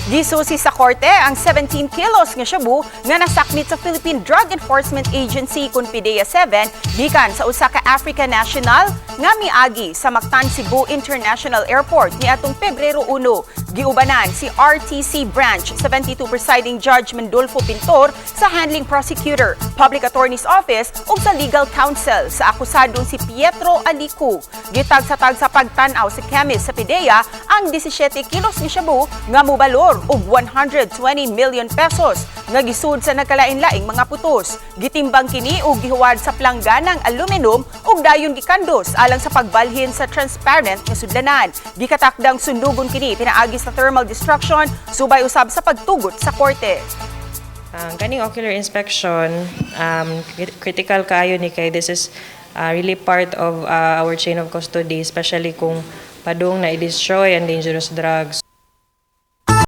Gisusi sa korte ang 17 kilos nga shabu nga nasakmit sa Philippine Drug Enforcement Agency kun PDEA 7 gikan sa usa ka African national nga miagi sa Mactan Cebu International Airport niadtong Pebrero 1. Giubanan si RTC Branch 72 Presiding Judge Mendolfo Pintor sa handling prosecutor, Public Attorney's Office ug sa legal counsel sa akusadong si Pietro Alico. Gitagsa-tag sa pagtan-aw sa chemist sa PDEA ang 17 kilos ni shabu nga mobalor og 120 million pesos nga gisud sa nagkalain-laing mga putos. Gitimbang kini og gihuwad sa plangganang aluminum ug dayon gikandos alang sa pagbalhin sa transparent nga sudlanan. Gikatakdang sunugon kini pinaagi sa thermal destruction subay usab sa pagtugot sa korte. Ang kaning ocular inspection, critical kaayo ni kay this is really part of our chain of custody, especially kung padung na i-destroy ang dangerous drugs.